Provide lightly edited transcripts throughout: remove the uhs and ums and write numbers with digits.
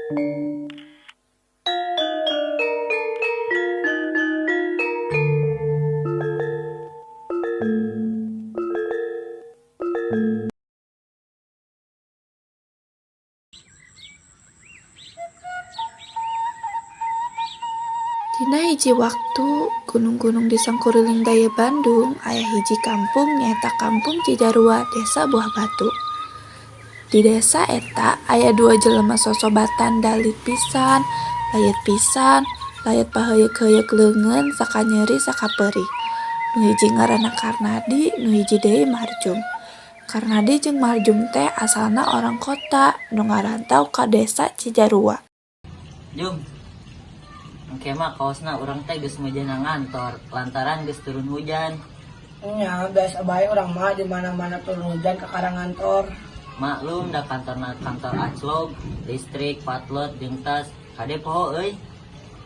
Dina hiji waktu, gunung-gunung di sangkuriling daya Bandung aya hiji kampung nyaeta Kampung Cijarua, Desa Buah Batu. Di desa eta aya dua jelema sosobatan dalit pisan, layat pisan, layat paheuyeuk-heuyeuk leungeun sakanyeri sakapeurih. Nu hiji ngaranna Karnadi, nu hiji deui Marjum. Karnadi jeung Marjum teh asalna orang kota nu ngarantau ka Desa Cijarua. Jum, engke mah kaosna urang teh geus meujeuhna ngantor lantaran geus turun hujan. Nya, biasa bae urang mah di mana-mana turun hujan ka ngantor. Maklum da kantorna kantor aclog, listrik, patlot jeung tas, kade poho euy.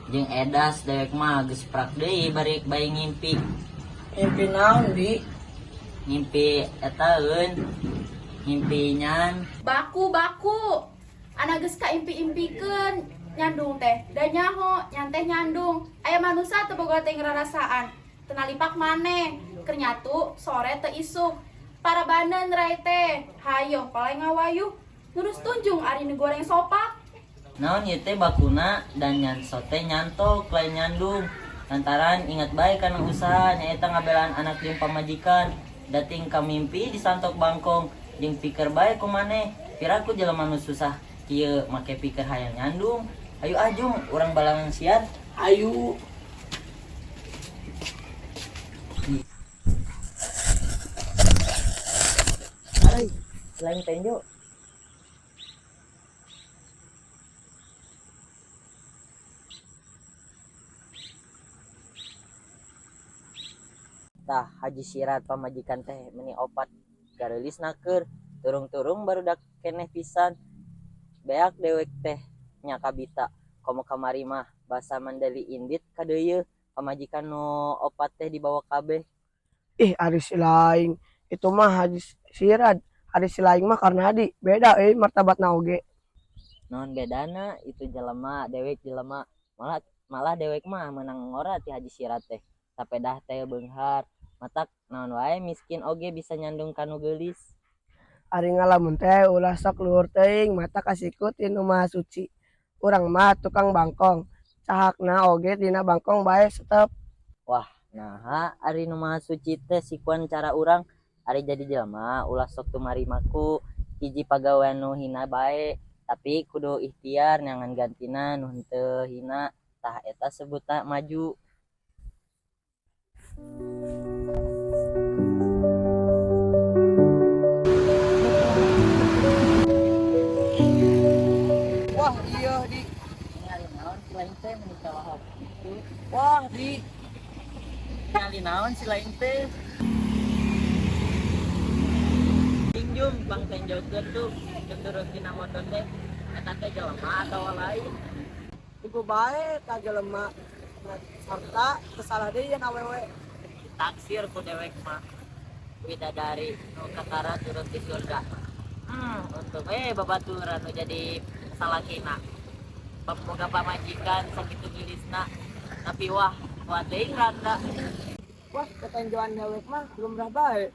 Jeung edas dewek mah geus prak deui bari bae ngimpi. Ngimpi naon, Di? Ngimpi eta eun. Ngimpi nyan. Baku baku. Anak geus kaimpi-impikeun nyandung teh. Da nyaho, nyan teh nyandung. Aya manusa teu boga teh ngrarasaan. Teu nalipak maneh. Keur nyatu sore teu isuk. Parabaneun rai teh. Hayoh palai ngawayuh. Nurus tunjung ari nu goreng sopak. Naon ieu teh bakuna dan nyan sote nyantok lain nyandung. Lantaran ingat bae kana usaha nyaeta ngabelaan anak jeung pamajikan. Dating kamimpi disantok bangkong jeung piker bae ku maneh. Piraku jelema nu susah kieu make piker hayang nyandung. Ayo ah Jum, urang balangan siat. Ayu. Ai, lain tenjo. Tah Haji Sirat pamajikan teh meni opat gareulis naker turung-turung barudak keneh pisan beak dewek teh nya kabita komo kamari mah basa mandali indit kadeuyeuh pamajikan nu opat teh dibawa kabeh. Ih, ari si laing. Itu mah Haji Sirad. Ari si laing mah Karnadi. Beda euy martabatna oge. Naon bedana itu jelema dewek jelema malah malah dewek mah menang ngora ti Haji Sirat teh sapedah teh beunghar matak naon wae miskin oge bisa nyandung kanu geulis. Ari ngalamun teh ulah sok luhur teuing mata kasiku ti nu Maha Suci. Urang mah tukang bangkong. Cahakna oge dina bangkong bae setep. Wah, naha ari nu Maha Suci teh sikuan cara urang ari jadi jelema ulah sok tumarima ku hiji pagawean nu hina bae tapi kudu ikhtiar neangan gantina nu henteu hina tah eta sebutna maju. Wah, iya di. Ningali naon si lain teh meni kalahap kitu. Wah, di. Ningali naon si lain teh. Cing Jum, bang tenjokeun tuh keur turun tina motor teh eta teh jelema atawa lain. Tunggu bae ka jelema. Sarta kesalah deui yen awewe. Taksir ku dewek mah bidadari nu kakara turun ti surga. Untung we babaturan nu jadi salakina. Boga pamajikan sakitu geulisna. Tapi wah, kuat teuing randa. Wah, ketenjoan dewek mah lumrah bae.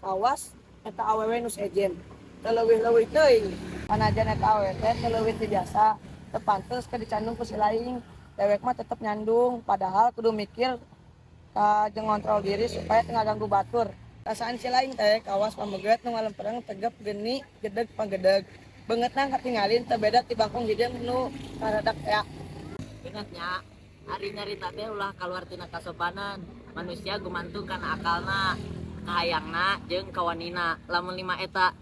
Kawas eta awewe nu sejen. Teu leuwih-leuwih teuing. Panajan eta awewe teh teu leuwih ti biasa. Teu pantes keur dicandung ku si laing. Dewek mah tetep nyandung, padahal kudu mikir ka jeung ngontrol diri supaya teu ngaganggu batur. Rasaan si laing teh kawas pameget nu ngalempereng tegep geni gedeg panggedeg. Beungeutna katingalin teu beda ti bangkong hideung nu karadak tea. Ingat nya, ari nyarita teh ulah kaluar tina kasopanan. Manusia gumantung kana akalna, kahayangna jeung kawanina. Lamun lima eta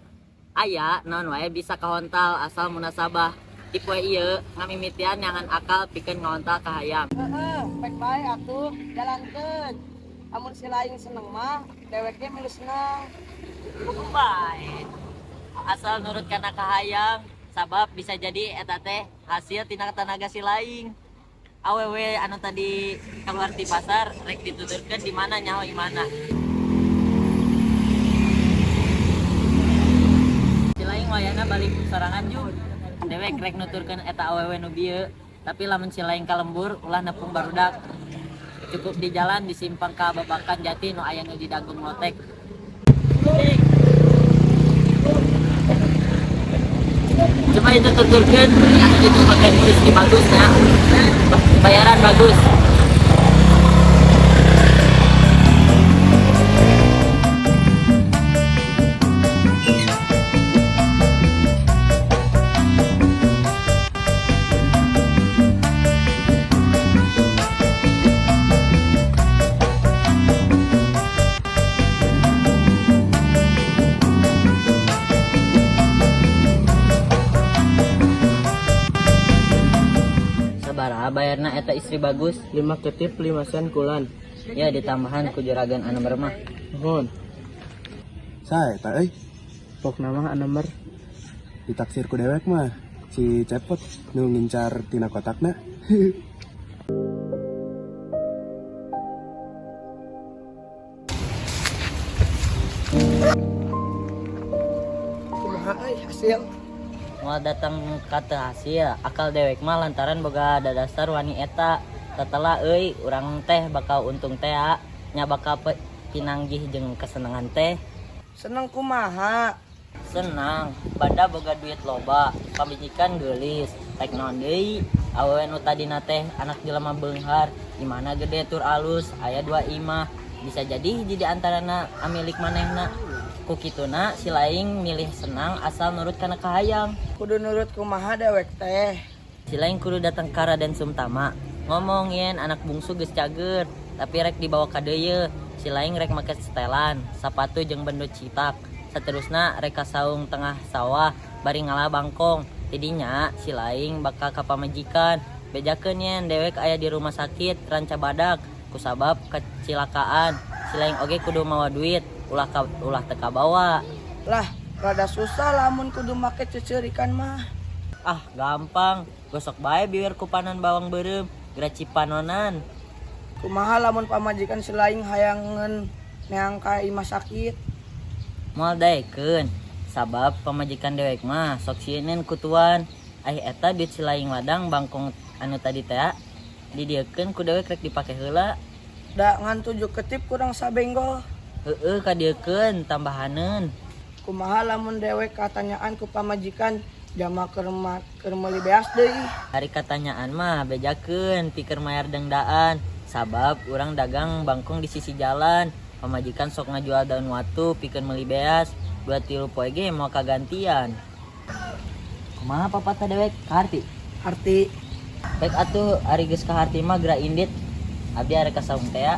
aya naon wae bisa kahontal asal munasabah. Di poe ieu ngamimitian neangan akal pikeun ngahontal kahayang. Heeh, pek bae atuh jalankeun. Amun si laing seneng mah dewek ge milu seneng. Hukum bae. Asal nurut kana kahayang, sabab bisa jadi eta teh hasil tina tanaga si laing. Awewe anu tadi keluar ti pasar rek dituturkeun di mana nyaho imana. Si laing wayahna balik sorangan Jum. Dewek rek nuturkeun eta awewe nu bieu, tapi lamun si laing ka lembur ulah nepung barudak. Cukup di jalan di simpang ka Babakan Jati nu aya nu di Dagung Lotek. Cuma itu tuturkeun anu itu pakai istri bagus ya. Bayaran bagus. Sabaraha bayarna eta istri bagus? 5 ketip 5 sen kulan. Ya ditambahan ku juragan anu mermah. Nuhun. Sae eta euy, Pokna mah anemer. Ditaksir ku dewek mah si Cepot nu ngincar tina kotakna. Kumaha euy hasil? Moal datang ka teu hasil, akal dewek mah lantaran boga dasar wani eta. Tatela euy, urang teh bakal untung teh nya bakal pinanggih jeung kesenangan teh. Seneng kumaha? Senang, banda boga duit loba, pamajikan geulis, rek naon deui? Awewe nu tadina teh anak jelema beunghar, imahna gede tur alus, aya dua imah. Bisa jadi hiji di antarana amilik manehna. Ku kituna si laing milih senang asal nurut kana kahayang. Kudu nurut kumaha dewek teh? Si laing kudu datang ka Raden Sumtama. Ngomong yen anak bungsu geus cager, tapi rek dibawa ka deuyeuh. Si laing rek make setelan, sapatu jeung bendo citak. Saterusna rek ka saung tengah sawah bari ngala bangkong. Tidinya si laing bakal ka pamajikan. Bejakeun yen dewek aya di rumah sakit Ranca Badak kusabab kecilakaan. Si laing oge kudu mawa duit, ulah ka, ulah teu kabawa. Lah, rada susah lamun kudu make cecerikan mah. Ah, gampang. Gosok bae biwir ku panon bawang beureum, graci panonan. Kumaha lamun pamajikan si laing hayangeun neang ka imah sakit? Moal daekeun, sabab pamajikan dewek mah sok sieuneun ku tuan. Ai eta duit si laing ladang bangkong anu tadi teh didieukeun ku dewek rek dipake heula. Da ngan 7 ketip kurang sabenggol. Heueuh kadieukeun tambahaneun. Kumaha lamun dewek katanyaan ku pamajikan jama keur keur meuli beas deui? Hari katanyaan mah bejakeun pikeun mayar dengdaan. Sabab urang dagang bangkong di sisi jalan. Pamajikan sok ngajual daun watu pikeun meuli beas. 2-3 poe ge moal kagantian. Kumaha papatah dewek kaharti? Harti. Baik atuh ari geus kaharti mah geura indit. Abdi arek ka saung teh.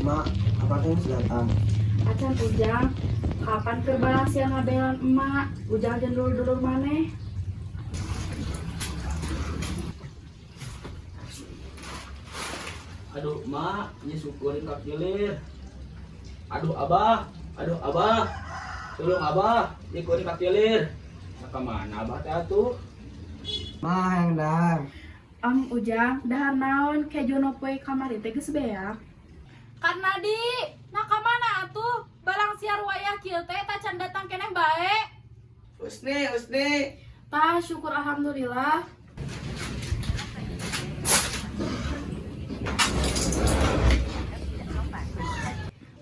Mak, apa geus datang? Acan Ujang, kapan keur barang sia ngabelan emak? Ujang jeung dulur-dulur maneh. Aduh mak, nyusukurin ka kilir. Aduh abah, aduh abah. Tolong abah, nyukurin ka kilir. Nah, ka mana abah teh atuh? Mah yang dahar. Am Ujang, dahar naon kejo poe kamari teh geus beak. Karena di, nah ka mana atuh? Balang siar wayah kieu teh tacan datang keneh bae. Usni, Usni. Tah syukur alhamdulillah.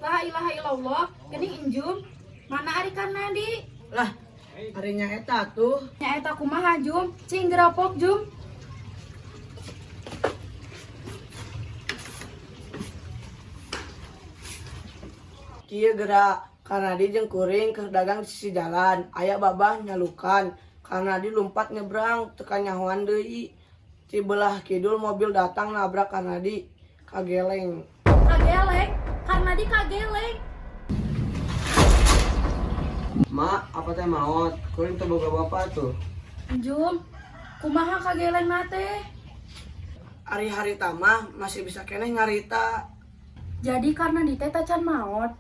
La ilaha illallah, geuning injum. Mana ari Karnadi? Lah, harinya eta tuh. Nya eta kumaha Jum? Cing gerapok Jum. Kieu gerak Karnadi jeung kuring keur dagang di sisi jalan. Aya babah nyalukan. Karnadi lumpat nyebrang teu kanyahoan deui. Ti belah kidul mobil datang nabrak Karnadi kageleng. Kageleng, Karnadi kageleng. Mak, apa teh maot? Kuring teu boga bapak tuh. Jum, kumaha kageleng na teh? Ari harita mah masih bisa keneh ngarita. Jadi Karnadi teh tacan maot.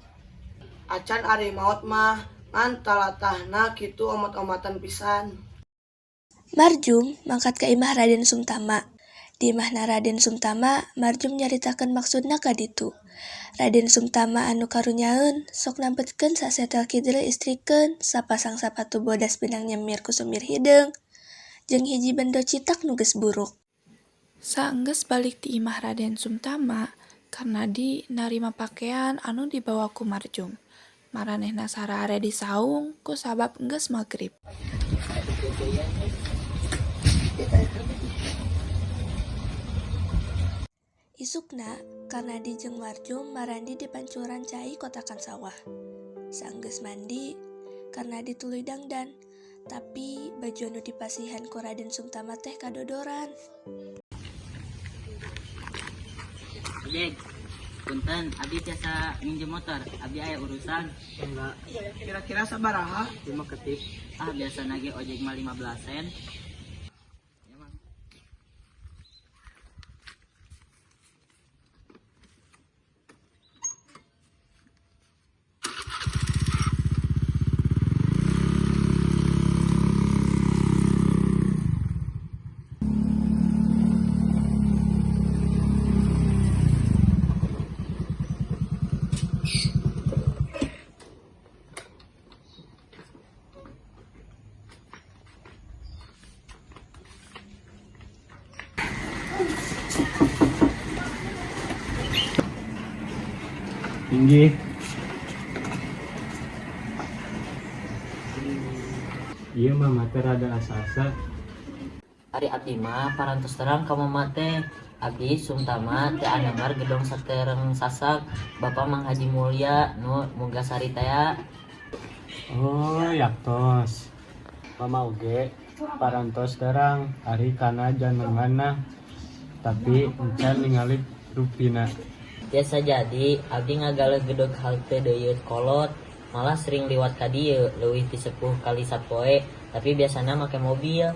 Acan ari maot mah ngan talatahna kitu omot-omotan pisan. Marjum mangkat ka imah Raden Sumtama. Di imahna Raden Sumtama, Marjum nyaritakeun maksudna ka ditu. Raden Sumtama anu karunyaeun sok nampetkeun sasetel kidre istrikeun, sapasang sapatu bodas benang nyemir ku sumir hideung, jeung hiji bendo citak nu geus buruk. Saenggeus balik ti imah Raden Sumtama, Karnadi narima pakean anu dibawa ku Marjum. Maranehna sarare di saung kusabab geus magrib. Isukna, Karnadi jeung Marjum marandi di pancuran cai kotakan sawah. Saenggeus mandi, Karnadi tuluy dangdan, tapi baju anu dipasihan ku Raden Sumtama teh kadodoran. Ojek, punten, abdi tiasa minjem motor, abdi aya urusan. Enggak. Kira-kira sabaraha? 5 ketip. Ah, biasa nage ojek mah 15 sen. Ya, Mang. Tinggi. Iya mama teh rada asa-asa. Ari abdi mah parantos terang ka mama teh. Abdi Sumtama teh anamar gedong satereng sasak. Bapak Mang Haji Mulya nu Mugasari teh. Oh, yaktos. Mama oge parantos terang ari kana janenganna. Tapi encan ningali rupina. Biasa jadi abdi ngagaleuh gedog halte deuyeuh kolot. Malah sering liwat ka dieu leuwih ti sepuh kali sapoe, tapi biasana make mobil.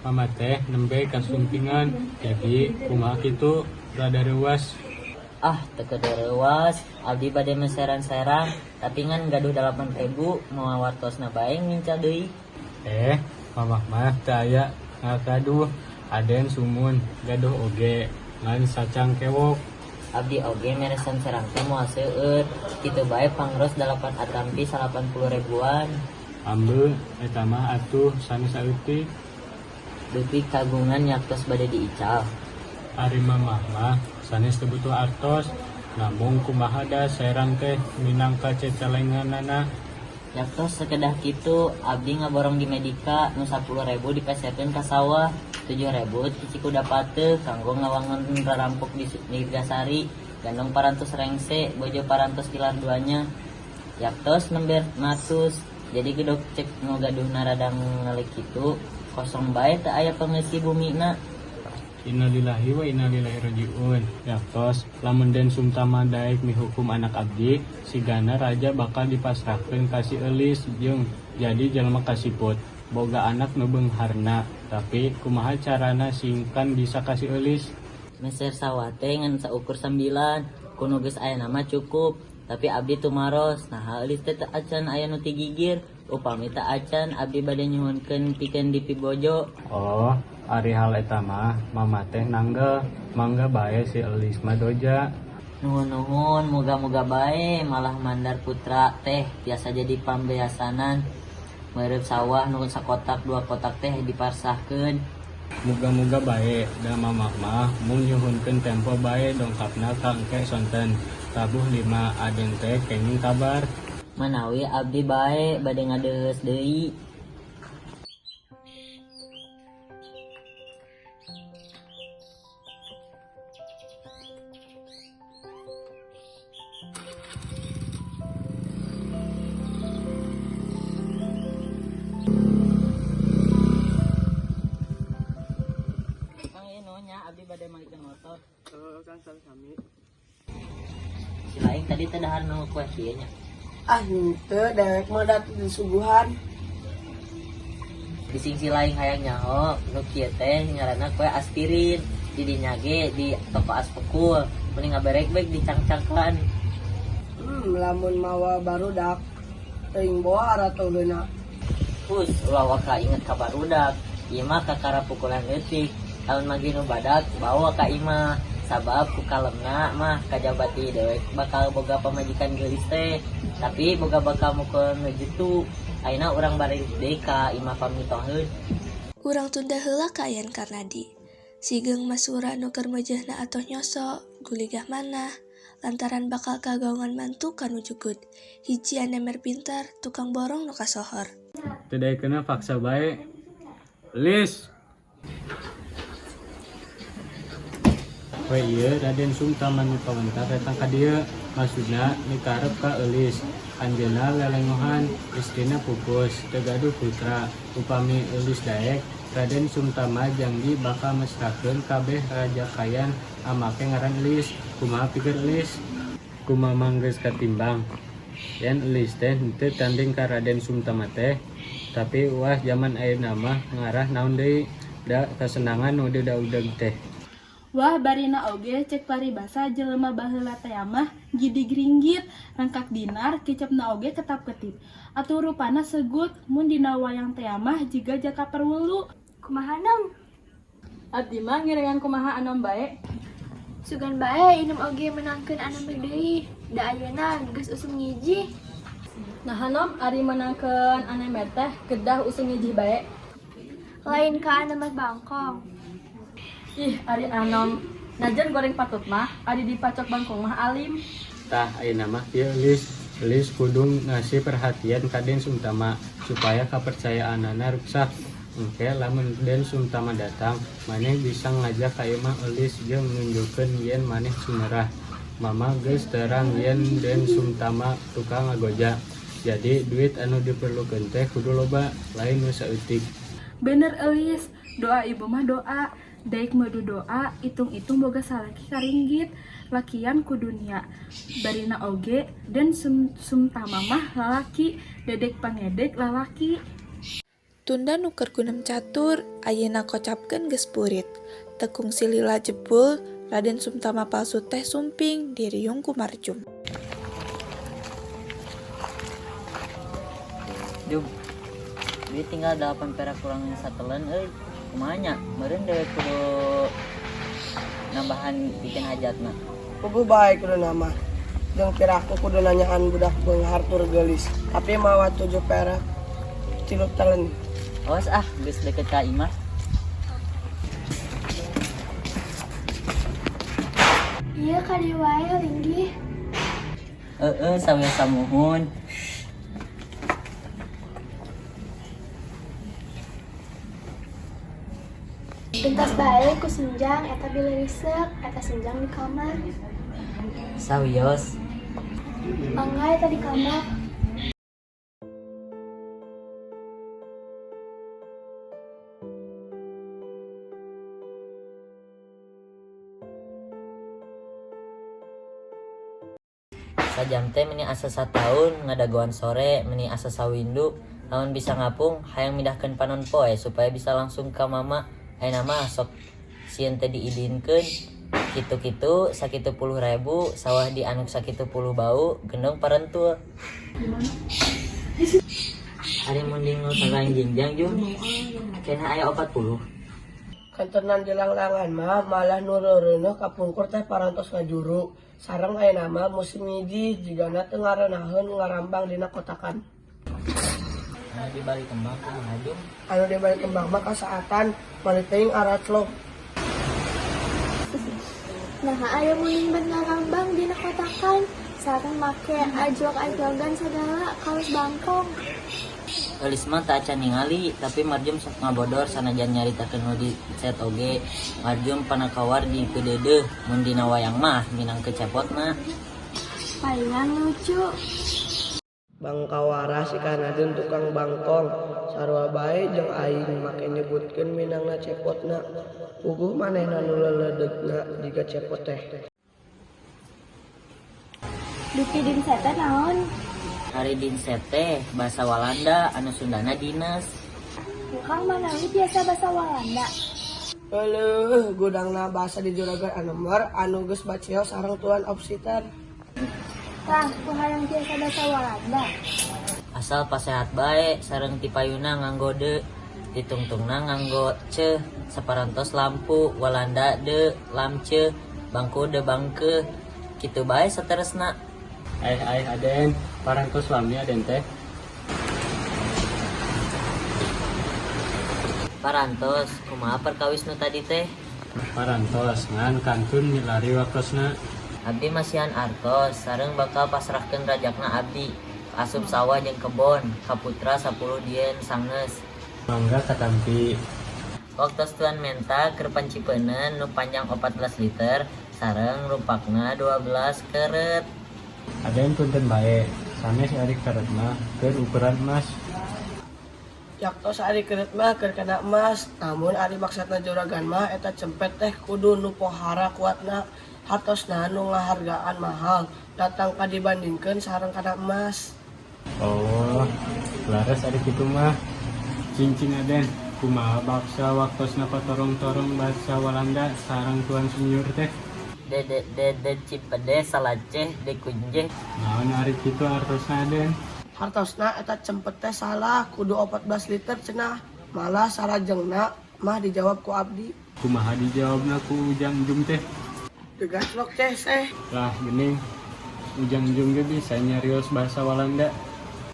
Mama teh nembe kasumpingan. Jadi kumaha kitu rada reuas. Ah, teu reuas, abdi bade meseran-serang, tapi ngan gaduh 8.000 moal wartosna bae ngincal deui. Mamah mah teu aya ngagaduh. Aden sumun gaduh oge ngan sacangkewok. Abdi oge meresan serang teh moal seueur, kitu bae pangros 8 atampi 80 ribuan. Ambe eta mah atuh sanes saeutik. Dupi kagungan yaktos bade diical. Ari mamah mah sanes teu butuh artos, namung kumaha da serang teh minangka cecelenganana. Yaktos sekedah kitu, abdi ngaborong di Medika nu 10.000 dipeserkeun ka sawah, 7.000 ti Cikudapate kanggo ngawangun rarampuk di Nirgasari, gandong parantos rengse, bojo parantos kilar duanya. Yaktos nembe matus, jadi gedog cek nu gaduhna rada ngelik kitu, kosong bae teu aya pengeusi bumina. Innalillahi wa inna ilaihi rajiun. Yaktos lamun Den Sumtama daek mihukum anak abdi, sigana raja bakal dipasrahkeun ka si Eulis jeung jadi jelema kasiput. Boga anak nu beungharna, tapi kumaha carana singkan bisa ka si Eulis? Meser sawah teh ngan saukur 9, ku nu geus aya nama cukup, tapi abdi tumaros, naha Eulis teh teu acan aya nu tigigir. Upami teu acan abdi bade nyuhunkeun pikeun dipibojo. Oh, ari hal eta mah mama teh nanggel, mangga bae si Eulis mah doja. Nuhun-nuhun, moga-moga bae malah mandar putra teh biasa jadi pambeasanan. Mereup sawah nu sakotak 2 kotak teh diparsahkeun. Muga-muga bae da mamah mah mung nyuhunkeun tempo bae dongkapna ka engke sonten. Tabuh 5 aden teh kenging kabar. Manawi abdi bae bade ngadeus deui. Kang ieu nuhun nya abdi bade malikeun motor. Heeh, Kang sami-sami. Si lain tadi teh dahar nu kue kieu nya. Ah, henteu dewek mah da disuguhan. Bising si lain hayang nyaho nu kieu teh ngaranna kue aspirin. Di dinya ge di toko aspekul mending ngaberek bae dicangcangkan. Lamun mawa barudak teuing boa aratogeuna. Hus, ulah waka inget ka barudak. Ieu mah kakara pukulan leutik. Lamun magi nu badak bawa ka imah. Sabab ku kalemna mah kajaba ti dewek bakal boga pamajikan geulis teh. Tapi boga bakal mukul nu jitu. Ayeuna urang balik deui ka imah pamitoheun. Urang tunda heula kaayaan Karnadi. Sigeung Masura nu keur meujeuhna atoh nyosok, guligah manah, lantaran bakal kagawangan mantu ka nu jugud. Hiji anemer pintar, tukang borong nu kasohor. Teu daekeunna paksa bae. Lis. Poe ieu Raden Sumtama nu kawentar datang ka dieu. Maksudna mikarep ka Eulis. Anjeunna lelengohan, istrina pupus, teu gaduh putra. Upami Eulis daek, Raden Sumtama jangji bakal mesrakeun kabeh rajakayan amake ngaran Eulis. Kumaha piker Eulis? Ku Mamang geus katimbang yen Eulis teh henteu tanding ka Raden Sumtama teh. Tapi uah jaman ayeuna mah ngarah naon deui, da kasenangan nu diudag teh. Wah, barina oge cek paribasa jelema baheula teh mah gidig ringgit, rangkak dinar, kicepna oge ketap-ketip. Atuh rupana segut mun dina wayang teh mah jiga Jaka Perwulu. Kumaha, Nom? Abdi mah ngiringan kumaha Anom bae. Sugan bae Inum oge menangkeun Anom deui. Da ayeuna geus usum ngijih. Nah, Nom, ari menangkeun Anemer teh kedah usum ngijih bae. Lain ka Anemer bangkong. Ih, ari Anom najan goreng patut mah, ari dipacok bangkong mah alim. Tah, ayeuna mah kieu Eulis. Eulis kudu ngasih perhatian ka Den Sumtama supaya kapercayaanana ruksak. Engke lamun Den Sumtama datang, maneh bisa ngajak ka imah Eulis jeung nunjukkeun yen maneh sumerah. Mama geus terang yen Den Sumtama tukang ngagoja. Jadi duit anu diperlukeun teh kudu loba, lain nu saeutik. Bener Eulis, doa ibu mah doa. Daik meudu doa, itung-itung boga salaki karinggit, lakian ku dunia. Barina oge Den Sumtama mah lalaki, dedek pangedek lalaki. Tunda nu keur gunem catur, ayeuna kocapkeun geus burit. Teu kungsi lila jebul, Raden Sumtama palsu teh sumping diriung ku Marjum. Jum, duit tinggal 8 perak kurang satelen euy. Kumaha nya? Meureun dewek kudu nambahan bikin hajatna. Puguh bae kudu nama. Jeung piraku kudu nanyaan budak beunghar tur geulis. Tapi mawa 7 perak 3 telen. Awas ah, geus deket ka imah. Ieu ka dieu wae linggih. Heeh, sawios samuhun. Gentos bae ku Senjang eta bilih riseuk, eta Senjang di kamar. Sawios. Mangga eta di kamar. Sajam teh meni asa sataun ngadagoan sore meni asa sawindu lamun bisa ngapung hayang midahkeun panon poe supaya bisa langsung ka mama. Ayeuna mah sok sieun teh diidinkeun kitu-kitu sakitu puluh ribu sawah di anuk sakitu puluh bau gendong parentul. Ari munding nu sareng jingjang jung cenah aya 40. Kantenan dilanglangan mah malah nu reureuneuh kapungkur teh parantos ngajuru. Sareng ayeuna mah musim ngijih jigana teu ngarenaheun ngarambang dina kotakan. Anu di balik kembang kumaha jung? Anu di balik kembang mah kasaatan balik teuing araclok. Nah, aya munding bet ngarambang dina kotakan sareng make ajlok-ajlogan sagala kawas bangkong. Eulis mah teu acan ningali, tapi Marjum sok ngabodor sanajan nyaritakeun nu di set oge. Marjum panakawar di peudeudeuh, mun dina wayang mah minang kecepotna. Palingan lucu. Bangkawara si Kanadin tukang bangkong, sarua bae jeung aing make nyebutkeun minangna cepotna. Puguh manehna nu leuleudegna jiga cepot teh. Dupi dinset teh naon? Ari dinset teh basa Walanda anu Sundana dines. Kang manawi biasa basa Walanda. Euleuh, gudangna basa di juragan Anemar anu geus baceo sareng tuan opsiter. Tah, ku hayang biasa basa Walanda. Asal pasehat bae sareng tipayuna nganggo de, ditungtungna nganggo ceuh, saparantos lampu Walanda de lamceuh, Bangku de bangke. Kitu bae sateresna. Aih aih Aden, parantos lami Aden teh. Parantos, kumaha perkawis nu tadi teh? Parantos ngan kantun milari waktosna. Abdi masihan artos sareng bakal pasrahkeun rajakna abdi. Asup sawah jeung kebon, ka putra 10 dien sangeus. Mangga katampi. Waktos tuan menta keur pancipeuneun nu panjang 14 liter sareng rumpakna 12 keret. Aden punten bae, sanes ari keret mah keur ukuran emas. Yaktos ari keret mah keur kana emas, namun ari maksudna juragan mah eta cempet teh kudu nu pohara kuatna, hartosna nu ngahargaan mahal, datang ka dibandingkeun sareng kana emas. Oh, laras ari kitu mah. Cincin Aden, kumaha baksa waktosna patorong-torong bahasa Walanda sareng tuan senior teh? De de de de cipede salaceh de kunjeh. Naon ari kitu artosna Aden? Hartosna eta cempet teh salah, kudu 14 liter cenah. Malah sarajengna mah dijawab ku abdi. Kumaha dijawabna ku Ujang Jung teh? Degaclok ceh seh. Lah geuning, Ujang Jung ge bisa nyarios bahasa Walanda.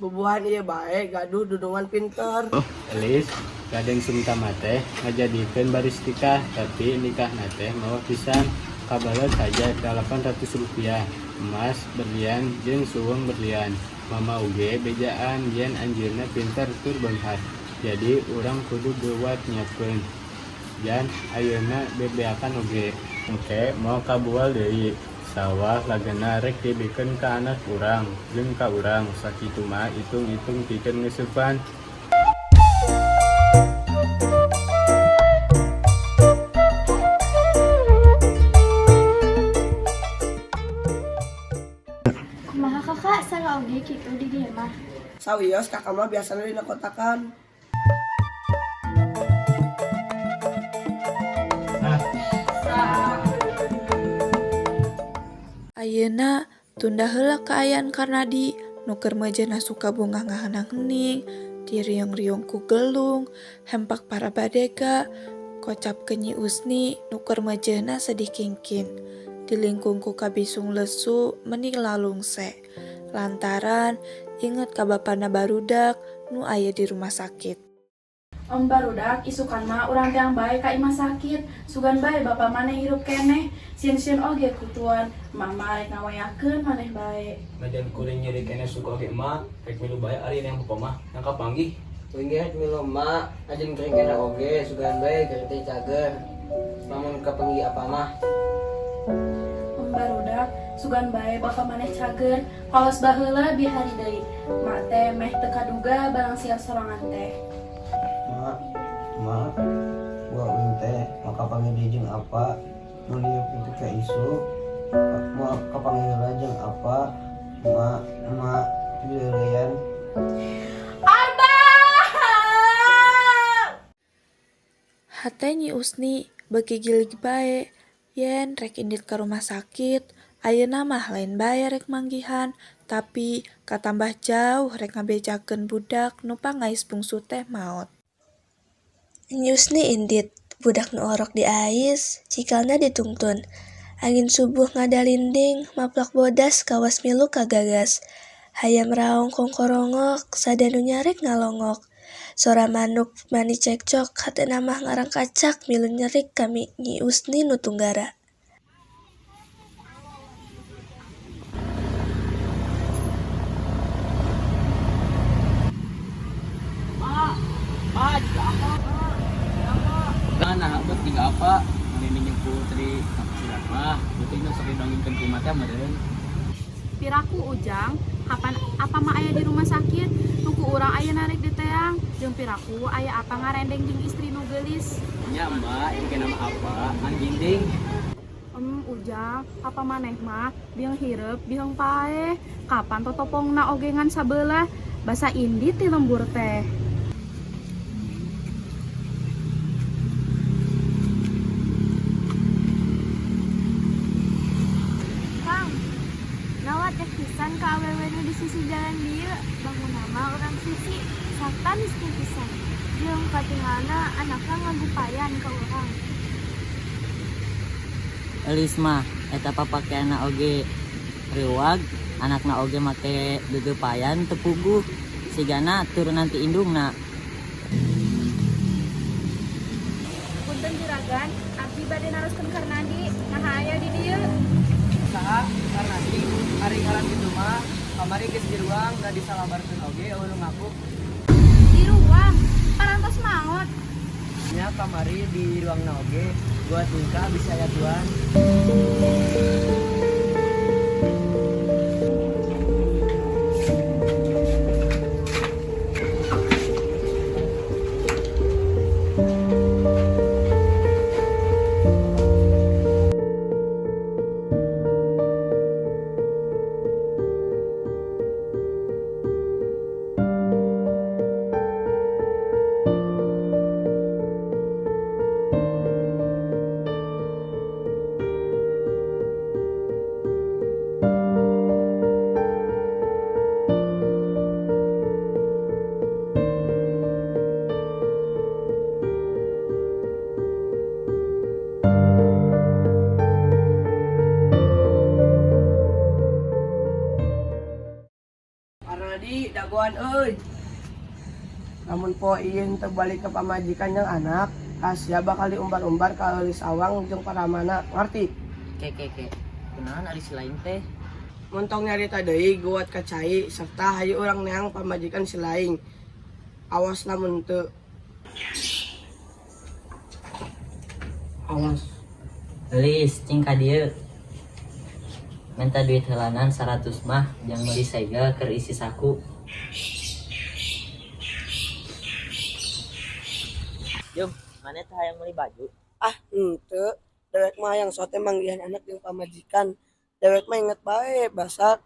Bubuhan ieu bae gaduh dudungan pinter. Oh, Elis, Raden Sumtama teh ngajadikeun baris nikah, tapi nikahna teh mawah pisan. Kabalet saja 800 rupiah, emas berlian jeung suweung berlian. Mama uge bejaan yen anjeunna pinter tur beunghar. Jadi urang kudu geuwat nyiapkeun. Jan ayeuna bebeakan oge. Engke moal kabual deui. Sawah lagana rek dibikeun ka anak urang jeung ka urang, sakitu mah itung-itung pikeun ngeusepan. Kumaha kakak salah oge kitu di dieu mah. Sawios kakak mah biasana dina kotakan. Ayeuna tunda heula kaayaan Karnadi nu keur meujeuhna suka bungah ngaheunang hening, diriung-riung ku gelung, hempak para badega, kocap ke Nyi Usni nu keur meujeuhna sedih kingkin. Dilingkung ku kabisung lesu meni lalungse, lantaran inget ka bapana barudak nu aya di rumah sakit. Om barudak isukan mah urang teang bae ka imah sakit, sugan bae bapa maneh hirup keneh, sieun-sieun oge ku tuan, mama rek ngawayakeun maneh bae. Najan kuring nyeri keneh suka oge emak, rek milu bae ari yang bapa mah yang kapanggih. Kuring ge rek milu emak, najan kuring keneh oge sugan bae geuring teh cager. Lamun kapanggih apa mah. Om barudak sugan bae bapa maneh cager, kawas baheula bi hari deui. Mak teh meh teu kaduga barang sial sorangan teh. Mak, mak, gua uing teh mau kapanggih jeung apa? Nu liuk itu ka isu. Mau kapanggih heula jeung apa? Mak, mak, dileuleyan. Arba! Hate Nyi Usni beuki gilig bae, yen rek indit ka rumah sakit, ayeuna mah lain bae rek manggihan, tapi katambah jauh rek ngabejakeun budak nu pangais bungsu teh maot. Nyi Usni indit, budak nu orok diais, cikalna ditungtun. Angin subuh ngadalinding, maplak bodas kawas milu kagagas. Hayam raong kongkorongok, sada nu nyarek ngalongok. Sora manuk mani cekcok, hatena mah ngarangkacak milu nyerik ka Nyi Usni nu tunggara. Nah, bet tiga apa? Nini jeung putri taksiran mah, putri nu sok didongengkeun ku mah teh meureun. Piraku Ujang, kapan apa mah aya di rumah sakit, nu ku urang aya narik di teang, jeung piraku aya apa ngarendeng jeung istri nu geulis. Nya emak, ieu nama apa? Ngan ginding. Ujang, apa maneh mah biang hireup biang paeh, kapan totopongna oge ngan sabelah, basa indi ti lembur teh. Kang, nawa teh pisan ka awewe nu di sisi jalan dieu, bangun nama urang sisi, sarta miskin pisan. Jeung katingalna anakna ngagupayan ka urang. Eulis mah eta papakeanna oge reuwag, anakna oge make geugeupayan teu puguh. Sigana turunan ti indungna. Punten juragan, abdi bade naroskeun Karnadi, naha aya di dieu? Saha Karnadi, ari ngaran kitu mah kamari geus diruang da disalabarkeun oge euweuh nu ngaku. Diruang, parantos maot. Nya kamari di ruangna oge gua tingkah bisa aya tuan. Karnadi dagoan euy. Lamun poe ieu teu balik ka pamajikan jeung anak, rahasia bakal diumbar-umbar ka Eulis Awang jeung Paramana, ngarti? Ke ke ke. Kunaon ari si lain teh? Montong nyarita deui guat ka cai serta hayu urang neang pamajikan si laing. Awas lamun teu. Awas. Eulis, cing ka dieu. Menta duit heulanan 100 mah jang meuli segel keur isi saku. Jum, maneh teh hayang meuli baju? Ah, henteu. Dewek mah hayang sote manggihan anak jeung pamajikan. Dewek mah inget bae basa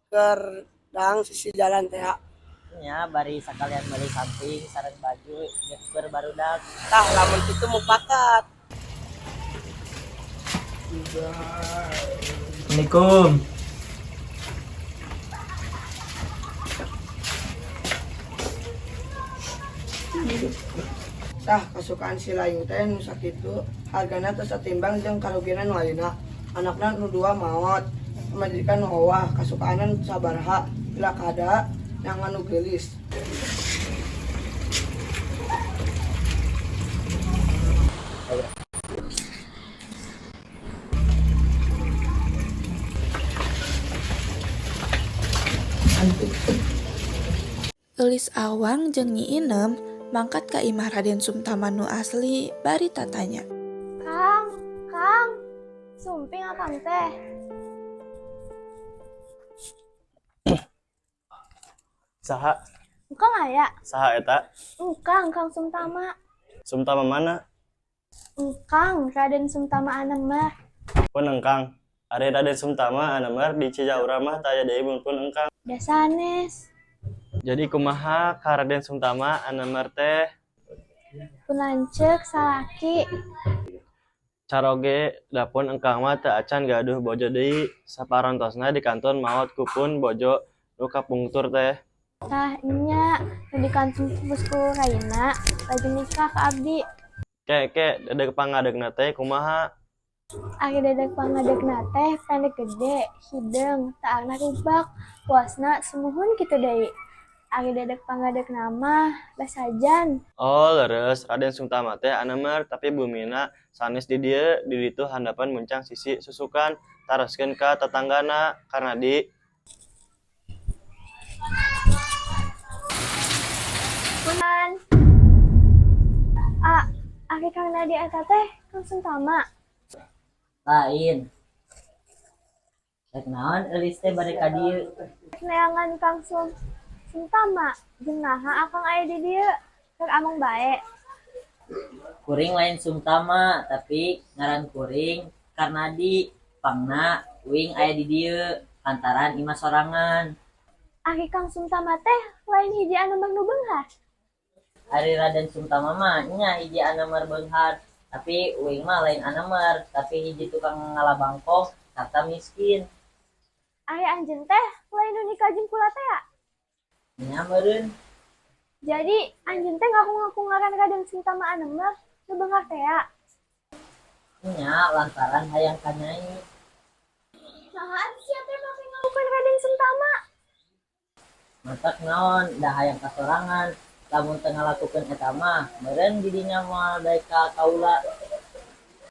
keur daang sisi jalan teh. Nya bari sakalian meuli samping sareng baju keur barudak. Tah lamun kitu mupakat. Assalamualaikum. Tah kasukaan si laing teh nu sakitu hargana teu satimbang jeung karugian nu ayeuna. Anakna nu dua maot, pamajikan nu owah, kasukaanan sabaraha, pilakada neangan nu geulis. Eulis Awang jeung Nyi Inem mangkat ka imah Raden Sumtama nu asli bari tatanya. Kang, Kang, sumping akang teh. Saha? Engkang aya? Saha eta? Engkang, Kang Sumtama. Sumtama mana? Engkang, Raden Sumtama Anemar. Pun engkang. Ari Raden Sumtama Anemar di Cijaura mah taya deui mun pun engkang. Da sanes. Jadi kumaha ka Raden Sumtama Anemar teh? Pun lanceuk salaki. Caroge dapun engkang mah teu acan gaduh bojo deui. Saparantosna di kanton maot ku pun bojo nu kapungtur teh. Tah nya nu di kanton pupus ku raina lagi nikah ka abdi. Ke ke dedeg pangadegna teh kumaha? Ari dedeg pangadegna teh pendek gede, hideung, taarna rubak, puasna sumuhun kitu deui. Ari dedeg pangadegna mah basajan. Oh leres, Raden Sumtama teh Anemar tapi bumina sanes di dieu, di ditu handapan muncang sisi susukan taroskeun ka tatanggana Karnadi. Punten. A, ari Kang Nadi eta teh Kang Sumtama. Lain. Rek naon Eulis teh bade ka dieu? Rek neangan Kang Sumtama, jeung naha akang aya di dieu? Keur ameng bae. Kuring lain Sumtama, tapi ngaran kuring Karnadi. Pangna uing aya di dieu lantaran imah sorangan. Ari Kang Sumtama teh lain hiji anu nu beunghar. Ari Raden Sumtama mah nya hiji anemar beunghar, tapi uing mah lain anemar, tapi hiji tukang ngala bangkong sarta miskin. Ari anjeun teh lain nu nikah jeung kula teh ya? Nya meureun. Jadi anjeun teh ngaku-ngaku ngaran Raden Sumtama Anemar nu beunghar teh ya? Nya lantaran hayang ka Nyai. Saha sia teh make ngalukan Raden Sumtama? Matak naon, da hayang kasorangan. Lamun teu ngalakukeun eta mah, meureun didinya moal daek ka kaula.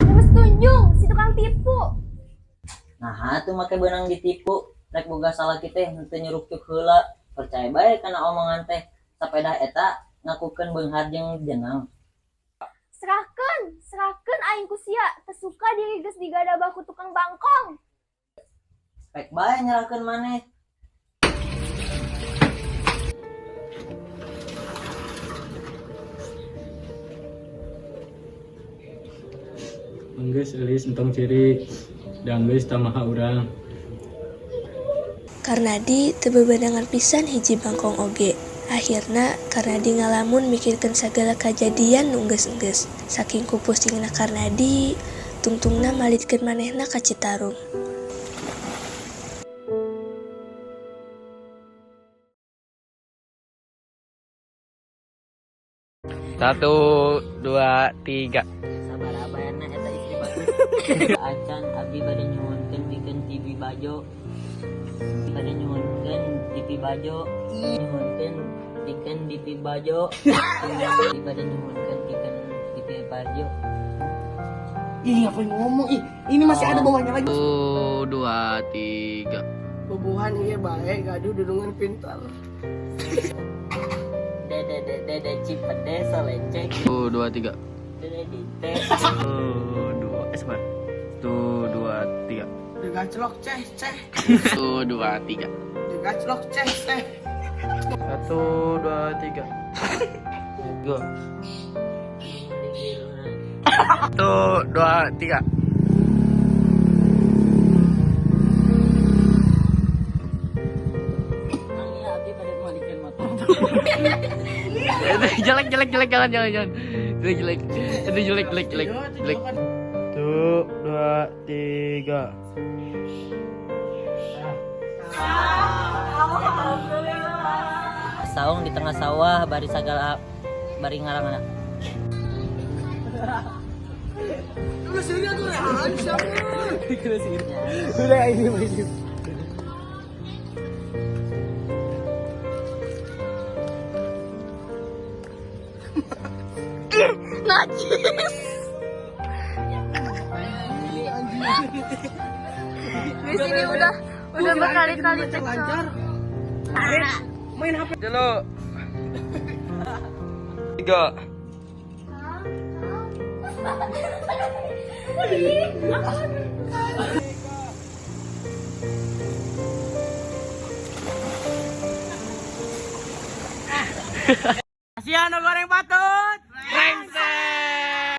Geus tunjung si tukang tipu. Naha atuh make beunang ditipu, rek boga salaki teh henteu nyurukcuk heula. Percaya bae kana omongan teh, sapedah eta ngakukeun beunghar jeung jenang. Serahkeun, serahkeun aing ku sia, teu suka diri geus digadabah ku tukang bangkong. Pek bae nyerahkeun maneh. Enggeus Eulis, entong ceurik. Da geus tamaha urang. Karnadi teu bebenangan pisan hiji bangkong oge. Akhirna Karnadi ngalamun mikirkeun sagala kajadian nu enggeus-enggeus. Saking ku pusingna Karnadi, tungtungna malitkeun manehna ka Citarum. Satu, dua, tiga. Sabaraha bayarna eta istri bagus? Acan, abdi bade nyuhunkeun pikeun TV Bajo. Bade nyuhunkeun TV Bajo. Nyuhunkeun pikeun TV Bajo. Abdi bade nyuhunkeun pikeun TV Bajo. Ih, ngapain ngomong? Ih, ini masih ada bawahnya lagi. Satu, dua, tiga. Bubuhan ieu bae gaduh dudungan pintar. Dede dede dede cipede solecek. Satu, dua, tiga. Dede dite. Satu, dua, eh sabar. Satu, dua, tiga. Digaclok ceh ceh. Satu, dua, tiga. Digaclok ceh ceh. Satu, dua, tiga. Go. Satu, dua, tiga. Itu jelek, jelek, jelek, jangan, jangan, jangan. Jelek, jelek. Itu jelek, jelek, jelek, jelek. Satu, dua, tiga. Saung di tengah sawah bari sagala bari ngarangna. Udah sini atuh rehan siapa? Udah ini masih. Najis. Di sini udah berkali-kali cekcok. Main HP. Dulu. Tiga. Asiano goreng patut. Brengsek.